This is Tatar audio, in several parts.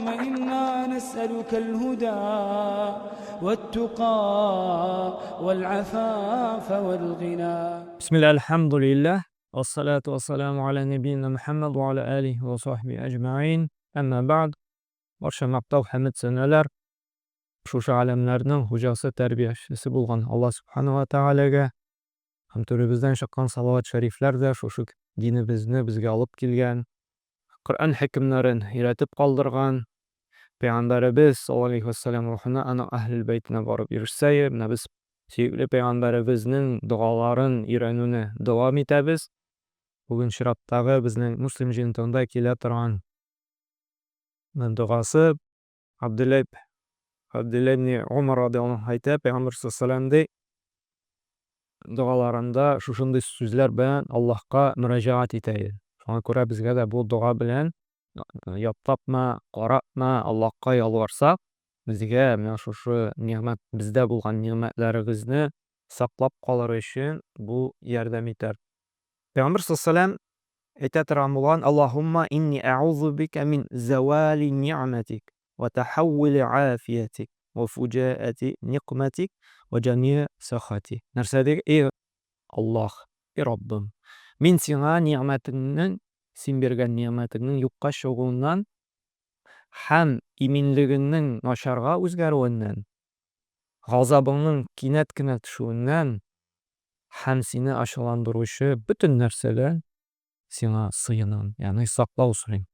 اللهم إنا نسألك الهدى والتقى والعفاف والغنى. Бисмилла, әлхәмдүлилләһ, вассалату вассаламу аля нәбиина Мөхәммәд ва аля алихи ва сахбихи әҗмәгыйн. Әмма бәгъд. Барча мактау, хәмд, сәнәләр шушы галәмнәрнең хуҗасы, тәрбиячесе булган Аллаһ Субхану ва Тәгаләгә һәм түребездән чыккан салават шәрифләр дә шушы динебезне безгә алып килгән, Коръән хөкемнәрен өйрәтеп калдырган Пәйгамбәребез саллаллаһу алейһи вә сәлләм рухына, аның әһлел бәйтенә барып ирешсә, менә без сөекле пәйгамбәребезнең догаларын өйрәнүне дәвам итәбез. Бүген чираттагы безнең Муслим җыентыгында килә торган догасы. Абдулла Абдулла ибн Умар радиаллаһу анһу әйтә, пәйгамбәр саллаллаһу алейһи ди, догаларында шушындый сүзләр белән Аллаһка мөрәҗәгать итә иде. Шуңа күрә безгә дә бу дога белән яптапма, карапма, Аллаһка ялварсак, безгә менә шушы нигъмәт, бездә булган нигъмәтләребезне саклап калыр өчен бу ярдәм итәр. Пәйгамбер саллаллаһу әйтә торган булган: Аллаһумма инни әгъузу бика мин зәвали ни'мәтик ва тәхәввили афиятик ва фуҗаати никмәтик ва җәмиә сәхатик. Нәрсә ди? Эй Аллаһ, эй Раббым, мин сиңа нигъмәтеңнең, син биргән нигъмәтеңнең юкка чыгуыннан һәм иминлегеңнең начарга үзгәрүеннән, газабыңның кинәт кенә төшүеннән һәм сине ачуландыручы бөтен нәрсәдән сиңа сыенам, ягъни саклау сорыйм.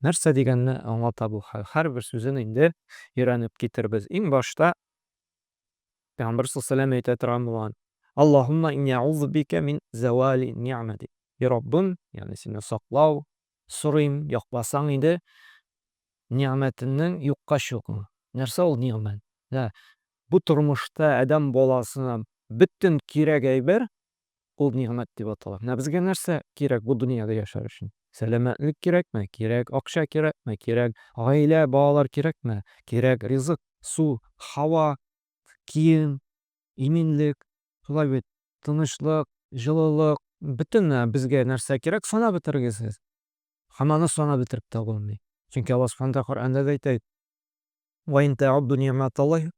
Нәрсә дигәнне аңлата бу хәл. Һәрбер сүзен инде өйрәнеп китербез. Иң башта Пәйгамбәр саллаллаһу әйтә торган булган: Аллаһумма инни әгъузу бика мин зәвали ни'мәтик. И Раббым, ягъни сине саклау сорыйм, якласаң иде нигъмәтеңнең юкка чыгуын. Нәрсә ул нигъмәт? Менә бу тормышта адәм баласына бөтен кирәк әйбер ул нигъмәт дип атала. Менә безгә нәрсә кирәк бу дөньяда яшәр өчен? Сәламәтлек кирәкме? Кирәк. Акча кирәкме? Кирәк. Гаилә, балалар кирәкме? Кирәк. Ризык, су, һава, кием, иминлек, шулай бит, тынычлык, җылылык, бөтен безгә нәрсә кирәк, санап бетергесез. Һәм аны санап бетереп тә булмый. Чөнки Аллаһ Субхану тәгалә Коръәндә дә әйтә, Ва ин тәгудду ни'маталлаһи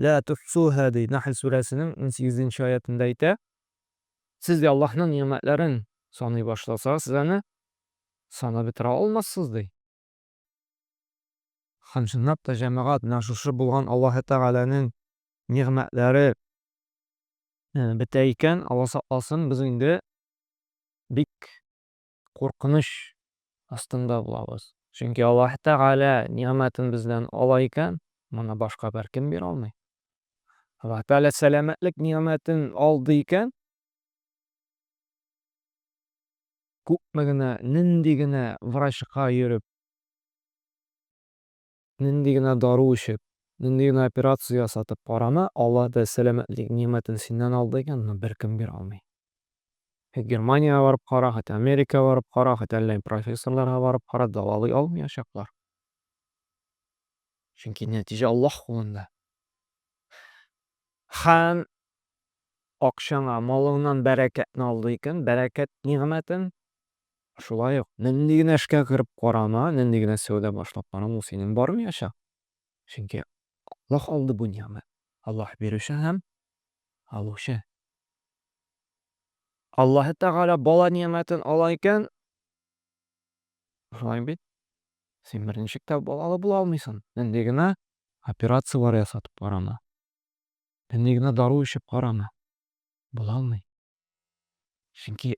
ла тухсуха ди. Нахл сүрәсенең 18 нче аятында әйтә, Сез ди Аллаһның нигъмәтләрен саный башласагыз, сез аны санап бетерә алмассыз ди. Һәм чынлап та, җәмәгать, менә шушы булган Аллаһы Тәгаләнең нигъмәтләре бетә икән, Алла сакласын, без инде бик куркыныч астында булабыз. Чөнки Аллаһ Тәгалә нигъмәтен бездән ала икән, моны башка беркем бирә алмый. Аллаһ Тәгалә сәламәтлек нигъмәтен алды икән, күпме генә, нинди генә врачка йөреп, нинди генә дару эчеп, нинди генә операция ясатып карама, Аллаһ да сәламәтлек нигъмәтен синнән алды икән, моны беркем бирә алмый. Хоть Германиягә барып кара, хоть Америкага барып кара, хоть әллә профессорларга барып кара, дәвалый алмаячаклар. Чөнки нәтиҗә Аллаһ кулында. Һәм акчаңа, малыңнан бәрәкәтне алды икән, бәрәкәт нигъмәтен шулай ук нинди генә эшкә кереп карама, нинди генә сәүдә башлап карама, ул синең бармаячак. Чөнки Аллаһ алды бу нигъмәт. Аллаһ бирүче һәм алучы. Аллаһы Тәгалә бала нигъмәтен ала икән, шулай бит? Син берничек тә балалы була алмыйсың. Нинди генә операцияләр ясатып карама. Нинди генә дару эчеп карама. Була алмый. Чөнки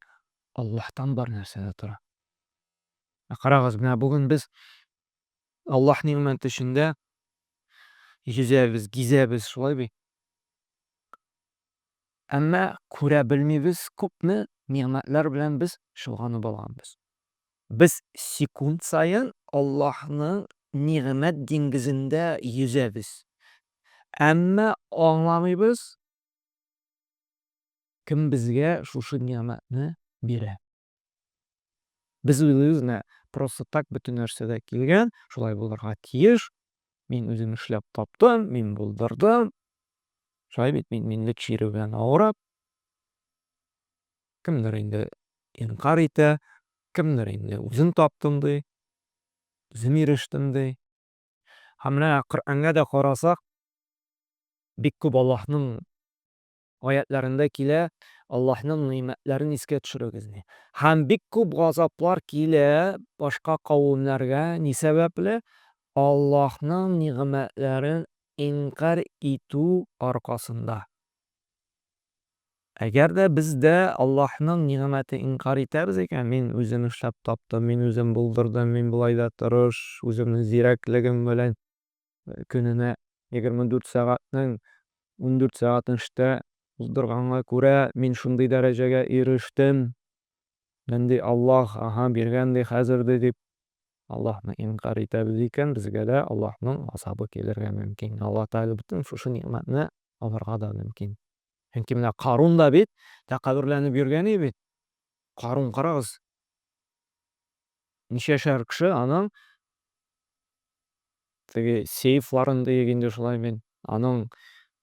Аллаһтан бар нәрсә дә тора. Ә карагыз, менә бүген без Аллаһ нигъмәте эчендә йөзәбез, гизәбез, шулай бит? Әмма күрә белмибез, күпме нигъмәтләр белән без чолганып алганбыз. Без секунд саен Аллаһның нигъмәт диңгезендә йөзәбез. Әмма аңламыйбыз, кем безгә шушы нигъмәтне бирә. Без уйлыйбыз, менә просто так бөтен нәрсә дә килгән, шулай булырга тиеш. Мин үзем эшләп таптым, мин булдырдым. Шулай бит, мин минлек чире белән авырып. Кемдер инде инкар итә, кемдер инде үзен таптым ди. Үзем ирештем, ди. Һәм менә Коръәнгә дә карасак, бик күп Аллаһның аятләрендә килә, Аллаһның нимәтләрен искә төшерегез, ди. Һәм бик күп газаплар килә башка кавемнәргә, ни сәбәпле? Аллаһның нигъмәтләрен инкарь итү аркасында. Әгәр дә без дә Аллаһның нигъмәтен инкарь итәбез икән, мин үзем эшләп таптым, мин үзем булдырдым, мин болай да тырыш, үземнең зирәклегем белән көненә 24 сәгатьнең 14 сәгатен эштә уздырганга күрә, мин шундый дәрәҗәгә ирештем. Нинди Аллаһ, аһа, биргән ди, хәзер ди дип Аллаһны инкарь итәбез икән, безгә дә Аллаһның газабы килергә мөмкин. Аллаһ Тәгалә бөтен шушы нигъмәтне алырга да мөмкин. Чөнки менә Карун да бит тәкәбберләнеп йөргән иде бит. Карун карагыз. Ничәшәр кеше аның теге сейфларын диек инде шулай мин. Аның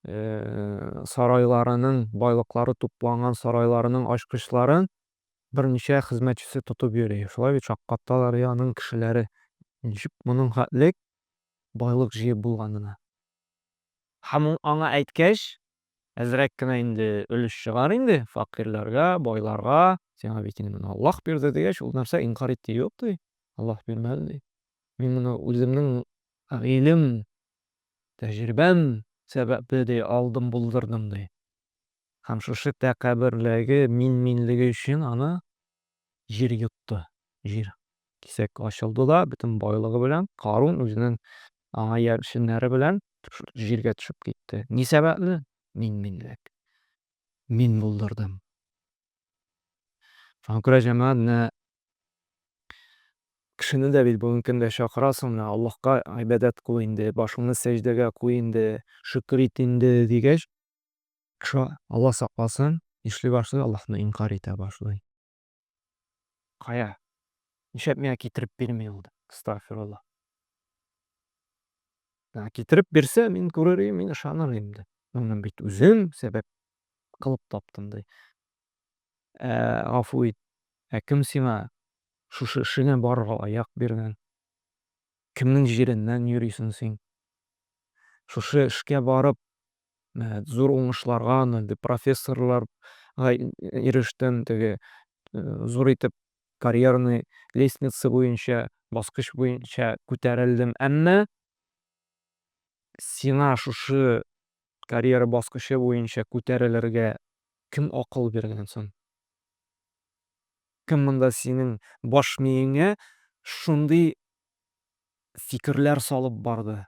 сарайларының байлыклары тупланган сарайларының ачкычларын берничә хезмәтчесе тотып йөри. Шулай бит шаккаталар и аның кешеләре. Ничек моның хәтлек байлык җыеп булганына. Һәм ул аңа әйткәч, әзрәк кенә инде өлеш чыгар инде фәкыйрьләргә, байларга, сиңа бит инде моны Аллаһ бирде дигәч, ул нәрсә инкарь итте, юк ди, Аллаһ бирмәде ди. Мин моны үземнең гыйлем, тәҗрибәм сәбәпле ди, алдым, булдырдым ди. Һәм шушы тәкәбберлеге, мин-минлеге өчен аны җир йотты. Җир кисәк ачылды да, бөтен байлыгы белән Карун үзенең аңа иярченнәре белән җиргә төшеп китте. Ни сәбәпле? Мин-минлек. Мин булдырдым. Шуңа күрә, җәмәгать, менә кешене дә бит бүгенге көндә чакырасың, менә Аллаһка гыйбадәт кыл инде, башыңны сәҗдәгә куй инде, шөкер ит инде дигәч, кеше, Алла сакласын, нишли башлый? Аллаһны инкарь итә башлый. Кая? Нишләп миңа китереп бирми ул? Астагфирулла. Китереп бирсә, мин күрер идем, мин ышаныр идем ди. Моны бит үзем сәбәп кылып таптым ди. Ә, гафу ит. Ә кем сиңа шушы эшеңә барырга аяк биргән? Кемнең җиреннән йөрисең син? Шушы эшкә барып, зур уңышларга, профессорларга ирештем, теге зур итеп карьерный лестница буенча, баскыч буенча күтәрелдем. Әмма сиңа шушы карьера баскычы буенча күтәрелергә кем акыл биргән соң? Кем монда синең баш миеңә шундый фикерләр салып барды?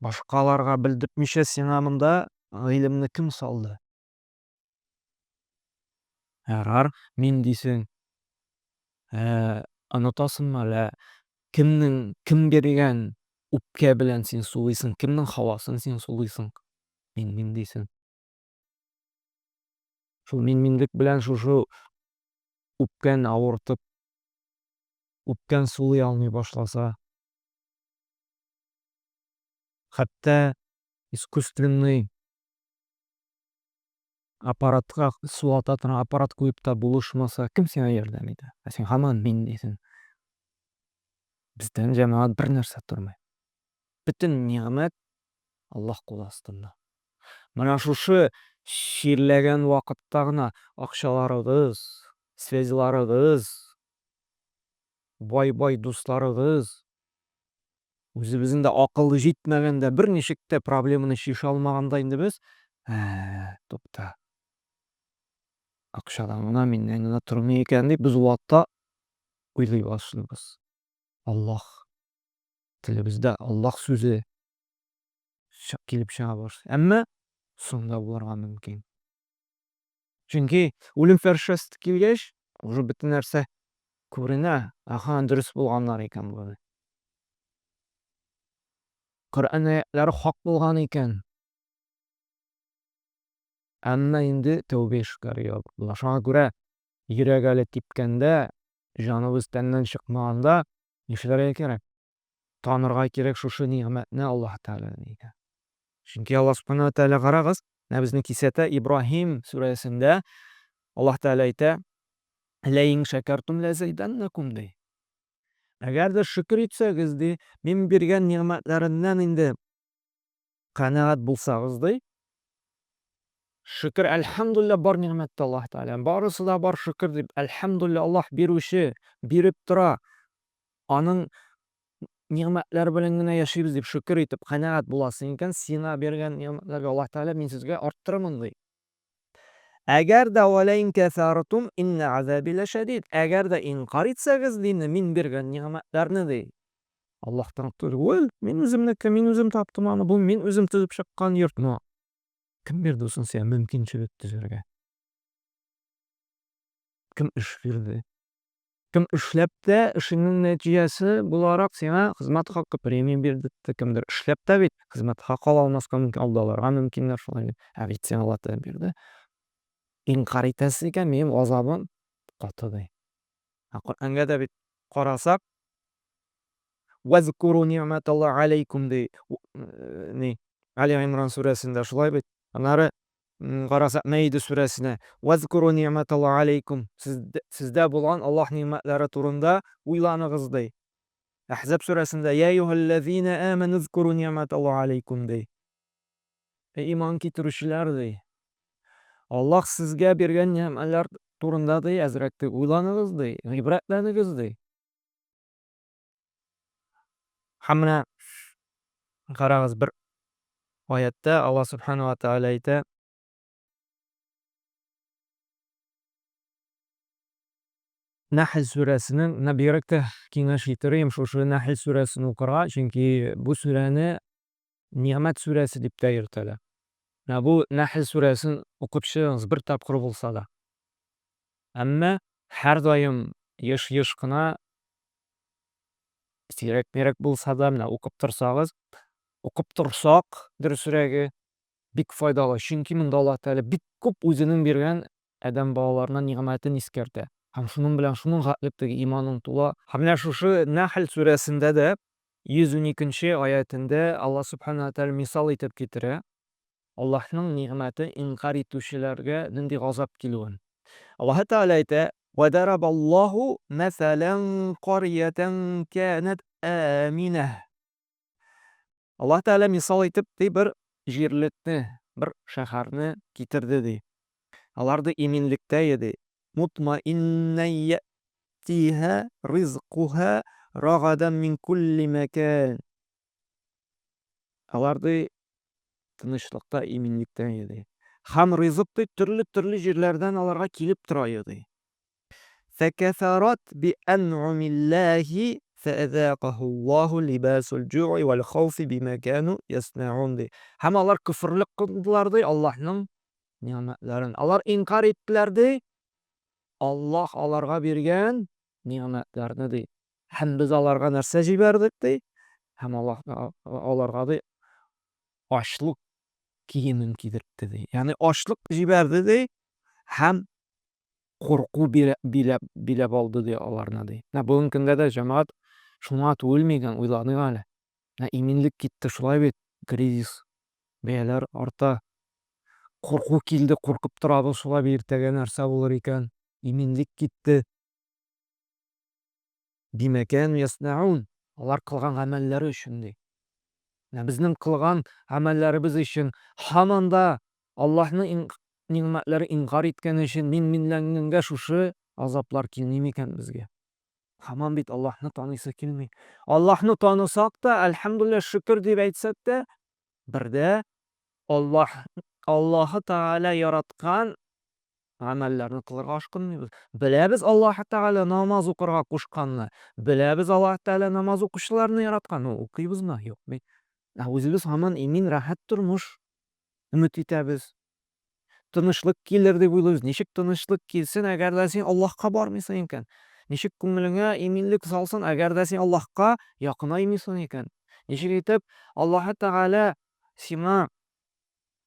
Башкаларга белдертмичә сиңа монда гыйлемне кем салды? Ярар, мин дисең. Ә, онытасыңмы әллә, кемнең, кем биргән үпкә белән син сулыйсың, кемнең һавасын син сулыйсың? Мин, мин дисең. Шул мин-минлек белән шушы үпкән авыртып, үпкән сулый алмый башласа, хәтта искусственный аппаратка сулата торган аппарат куеп та булышмаса, кем сиңа ярдәм итә? Ә син һаман мин дисең. Бездән җәмәгать бер нәрсә тормый. Бөтен нигъмәт Аллаһ кулы астында. Менә шушы чирләгән вакытта гына акчаларыгыз, связьларыгыз, бай-бай дусларыгыз, үзебезнең дә акыл җитмәгәндә, берничек тә проблеманы чишә алмаганда инде без, ә, тукта, акчадан гына, миннән генә тормый икән дип, без ул вакытта уйлый башлыйбыз. Аллаһ, телебездә Аллаһ сүзе килеп чыга башлый. Әмма соң да булырга мөмкин. Чөнки үлем фәрештәсе килгәч, уже бөтен нәрсә күренә. Аха, дөрес булганнар икән бу. Коръән аятлары хак булган икән. Әмма инде тәүбә эшләре ябык була. Шуңа күрә йөрәк әле типкәндә, җаныбыз тәннән чыкмаганда нишләргә кирәк? Танырга кирәк шушы нигъмәтне Аллаһ Тәгаләдән икән. Чөнки Аллаһ Субхана ва Тәгалә карагыз, менә безне кисәтә Ибраһим сүрәсендә Аллаһ Тәгалә әйтә: "Ләин шәкәртум ләзиданнакум" ди. Әгәр дә шөкер итсәгез, ди, мин биргән нигъмәтләремнән инде канәгать булсагыз, ди, шөкер, әлхәмдулилла, бар нигъмәттә Аллаһ Тәгалә. Барысы да бар, шөкер дип, әлхәмдулилла, Аллаһ бирүче, биреп тора. Аның нигъмәтләре белән генә яшибез дип шөкер итеп, канәгать буласың икән, сиңа биргән нигъмәтләргә Аллаһ Тәгалә мин сезгә арттырырмын, ди. Әгәр дә вә ләин кәфәртум иннә азаби ләшәдид. Әгәр дә инкарь итсәгез, ди, мин биргән нигъмәтләрне, ди. Аллаһтан түгел, мин үземнеке, мин үзем таптым аны, бу мин үзем төзеп чыккан йорт. Но кем бирде соң сиңа мөмкинчелек төзергә? Кем эш бирде? Кем эшләп тә, эшеңнең нәтиҗәсе буларак сиңа хезмәт хакы, премия бирде, кемдер эшләп тә бит хезмәт хакы ала алмаска мөмкин, алдаларга мөмкиннәр шулай бит. Ә бит сиңа Алла Тәгалә бирде. Инкарь итәсез икән, минем газабым каты ди. Ә Коръәнгә дә бит карасак, Вазкуру ни'маталлаһи алейкум ди. Ни? Али Имран сүрәсендә шулай бит. Аннары Карасак, Мәиде сүрәсенә, Вазкуру ни'маталлаһи алейкум, сездә булган Аллаһ нигъмәтләре турында уйланыгыз, ди. Әхзаб сүрәсендә, Йә әйюһәлләзинә әмәнү зкуру ни'маталлаһи алейкум, ди. Әй иман китерүчеләр, ди. Аллаһ сезгә биргән нигъмәтләр турында, ди, әзрәк ди, уйланыгыз, ди, гыйбрәтләнегез, ди. Һәм менә карагыз, бер аятта Алла Субхану ва Тааля әйтә, Нәхл сүрәсенең, менә бигрәк тә киңәш итерим шушы Нәхл сүрәсен укырга, чөнки бу сүрәне Нигъмәт сүрәсе дип тә йөртәләр. Менә бу Нәхл сүрәсен укып чыгыгыз бер тапкыр булса да. Әмма һәрдаим еш-еш кына сирәк-мирәк булса да, менә укып торсагыз, укып торсак, дөресрәге, бик файдалы. Чөнки монда Аллаһ Тәгалә бик күп үзенең биргән адәм балаларына нигъмәтен искәртә. Һәм шуның белән шуның хәтлек теге иманың тула. Һәм менә шушы Нәхл сүрәсендә дә 112 нче аятендә Аллаһ Сүбхәнәһү вә Тәгалә мисал итеп китерә, Аллаһның нигъмәтен инкарь итүчеләргә нинди газап килүен. Аллаһы Тәгалә әйтә, Вә дарабаллаһу мәсәлән карьятән кәнәт әминә. Аллаһ Тәгалә мисал итеп ди бер җирлекне, бер шәһәрне китерде ди. Алар ди иминлектә иде. Мутмаиннән яътиһа ризкуһа рагадан мин кулли мәкан. Алар ди тынычлыкта, иминлектә иде. Һәм ризык ди төрле-төрле җирләрдән аларга килеп тора иде. Фәкәфәрат би ән'умиллаһи фәәзәкаһуллаһу либасул җу'i вәл хауфи бима кану яснаун ди. Һәм алар көферлек кылдылар ди Аллаһның нигъмәтләрен. Алар инкарь иттеләр ди Аллаһ аларга биргән нигъмәтләрне ди. Һәм без аларга нәрсә җибәрдек ди? Һәм Аллаһ аларга ди ачлык киемен кидертте ди. Ягъни ачлык җибәрде ди һәм курку биләп, биләп алды ди аларны ди. Менә бүгенге көндә дә җәмәгать шуңа түгелме икән, уйланыйк әле. Менә иминлек китте, шулай бит, кризис, бәяләр арта. Курку килде, куркып торабыз шулай бит, иртәгә нәрсә булыр икән? Иминлек китте. Бима кәну яснаун. Алар кылган гамәлләре өчен ди. Менә безнең кылган гамәлләребез өчен һаман да Аллаһның нигъмәтләрен инкарь иткән өчен мин-минләнгәнгә шушы азаплар килми микән безгә? Һаман бит Аллаһны таныйсы килми. Аллаһны танысак та, әлхәмдүлилләһ, шөкер дип әйтсәк тә, бердә Аллаһ Аллаһы Тәгалә яраткан гамәлләрне кылырга ашкынмыйбыз. Беләбез Аллаһ Тәгалә намаз укырга кушканны. Беләбез Аллаһ Тәгалә намаз укучыларны яратканны. Укыйбызмы? Юк бит. Ә үзебез һаман имин, рәхәт тормыш өмет итәбез. Тынычлык килер дип уйлыйбыз. Ничек тынычлык килсен, әгәр дә син Аллаһка бармыйсың икән? Ничек күңелеңә иминлек салсын, әгәр дә син Аллаһка якынаймыйсың икән? Ничек итеп Аллаһ Тәгалә сиңа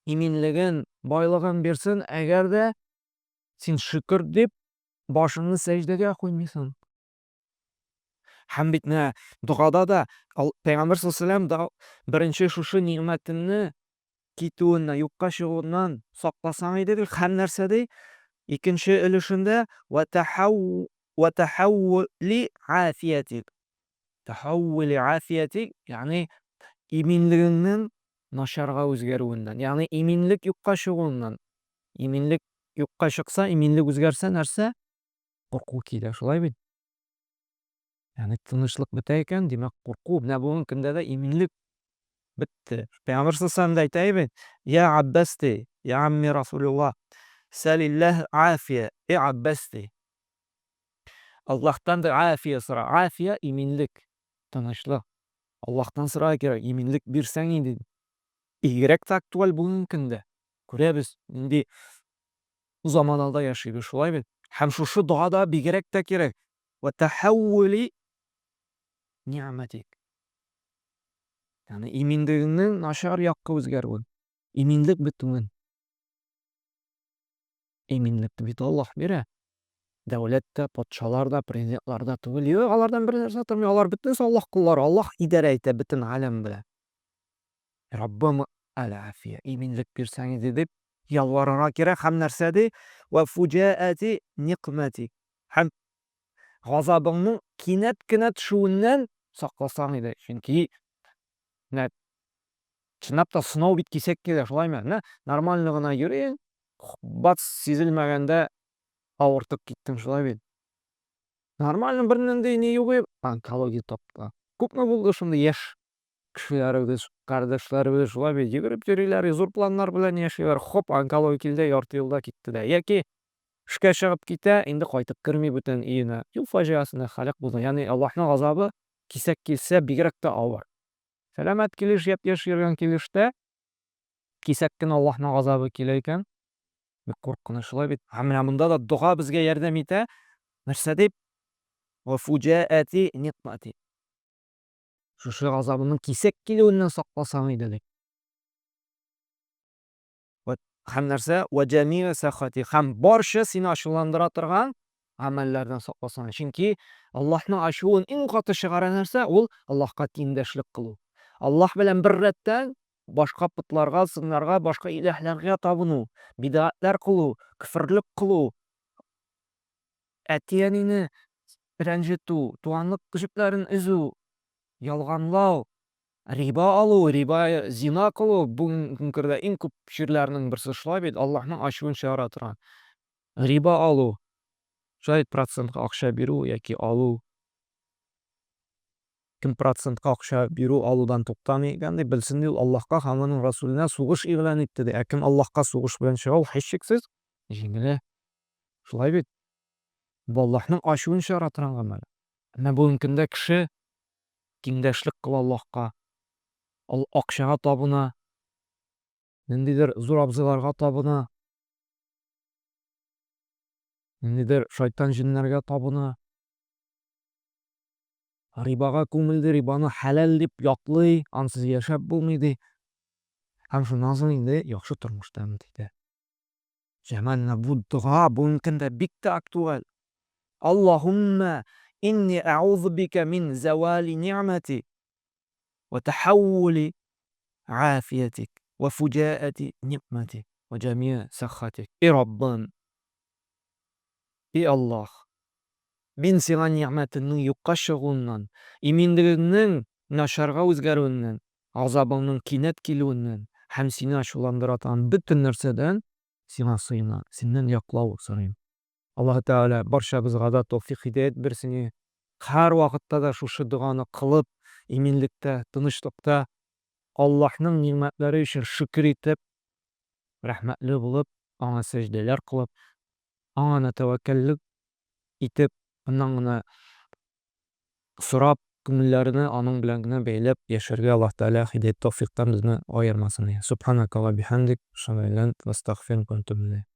иминлеген, байлыгын бирсен, әгәр дә син шөкер дип башыңны сәҗдәгә куймыйсың. Һәм бит менә догада да Пәйгамбәр саллаллаһу алейһи беренче шушы нигъмәтеңне китүеннән, юкка чыгуыннан сакласаң иде ди. Һәм нәрсә ди? Икенче өлешендә ва тахаввули афиятик. Тәхәввүли афиятик, ягъни иминлегеңнең начарга үзгәрүеннән, ягъни иминлек юкка чыгуыннан. Иминлек юкка чыкса, иминлек үзгәрсә, нәрсә? Курку килә, шулай бит? Ягъни тынычлык бетә икән, димәк, курку. Менә бүгенге көндә дә иминлек бетте. Пәйгамбәр саллаллаһу алейһи әйтә бит, "Я Аббас ди, я амми Расулуллаһ, сәлилләһ афия, и Аббас ди. Аллаһтан да афия сора. Афия иминлек, тынычлык. Аллаһтан сорарга кирәк, иминлек бирсәң инде. Бигрәк тә актуаль бүгенге көндә. Күрәбез, нинди заманада яшибез, шулай бит? Һәм шушы дога да бигрәк тә кирәк. Вә тәхәввүли ни'мәтик. Ягъни иминлегеңнең начар якка үзгәрүен, иминлек бетүен. Иминлекне бит Аллаһ бирә. Дәүләт тә, патшалар да, президентлар да түгел. Юк, алардан бер нәрсә тормый. Алар бөтенесе Аллаһ коллары. Аллаһ идарә итә бөтен галәм белән. Раббым әл-афия, иминлек бирсәң иде дип ялварырга кирәк. Һәм нәрсә ди? Вә фуҗаати никмәти. Һәм газабыңның кинәт кенә төшүеннән сакласаң иде. Чөнки менә чынлап та сынау бит кисәк килә, шулаймы? Менә нормально гына йөрим, бац, сизелмәгәндә авыртып киттең, шулай бит? Нормально бернинди ни юк иде, онкология тапты. Күпме булды шундый яшь кешеләребез, кардәшләребез, шулай бит, йөгереп йөриләр, зур планнар белән яшиләр, хоп, онкология килде, ярты елда китте дә. Яки эшкә чыгып китә, инде кайтып керми бүтән өенә. Юл фаҗиасенә һәлак булды. Ягъни Аллаһның газабы кисәк килсә, бигрәк тә авыр. Сәламәт килеш, япь-яшь йөргән килештә кисәк кенә Аллаһның газабы килә икән, бик куркыныч, шулай бит? Һәм менә монда да дога безгә ярдәм итә. Нәрсә дип? Ва фуҗаати никмати. Шушы газабының кисәк килүеннән сакласаң иде дип. Һәм нәрсә? Ва җәми'а сахати. Һәм барча сине ачуландыра торган гамәлләрдән сакласаң. Чөнки Аллаһның ачуын иң каты чыгара нәрсә? Ул Аллаһка тиңдәшлек кылу. Аллаһ белән беррәттән башка потларга, сыннарга, башка иләһләргә табыну, бидгатләр кылу, көферлек кылу, әти-әнине рәнҗетү, туганлык җепләрен өзү, ялганлау, риба алу, риба, зина кылу, бүгенге көндә иң күп чирләрнең берсе шулай бит, Аллаһның ачуын чыгара торган. Риба алу, шулай бит, процентка акча бирү яки алу. Кем процентка акча бирү алудан туктамый икән, ди, белсен, ди, ул Аллаһка һәм аның Расүленә сугыш игълан итте, ди. Ә кем Аллаһка сугыш белән чыга, ул һичшиксез җиңелә. Шулай бит? Бу Аллаһның ачуын чыгара торган гамәл. Әмма бүгенге көндә кеше тиңдәшлек кыла Аллаһка. Ул акчага табына, ниндидер зур абзыйларга табына, ниндидер шайтан җеннәргә табына. Рибага күмелде, рибаны хәләл дип яклый, ансыз яшәп булмый ди. Һәм шуннан соң инде яхшы тормышта өмет итә. Җәмәгать, менә бу дога бүгенге көндә бик тә актуаль. Аллаһуммә инни әгъузу бика мин зәвали ни'мәти ва тәхәввули афиятик ва фуҗаати никмәтик ва җәмиә сәххатик. И Раббым, и Аллаһ, мин сиңа нигъмәтеңнең юкка чыгуыннан, иминлегеңнең начарга үзгәрүеннән, газабыңның кинәт килүеннән һәм сине ачуландыра торган бөтен нәрсәдән сиңа сыенам, синнән яклау сорыйм. Аллаһы Тәгалә барчабызга да тәүфыйк-һидәят бирсен. Һәрвакытта да шушы доганы кылып, иминлектә, тынычлыкта, Аллаһның нигъмәтләре өчен шөкер итеп, рәхмәтле булып, Аңа сәҗдәләр кылып, Аңа гына тәвәккәллек итеп, Аннан гына сорап, күңелләрне Аның белән генә бәйләп яшәргә Аллаһ Тәгалә һидәят-тәүфыйктан безне аермасын. Субханакаллаһ бихәмдик, әшһәду ан ла илаһ илля ант, астагфирука ва атубу иләйк.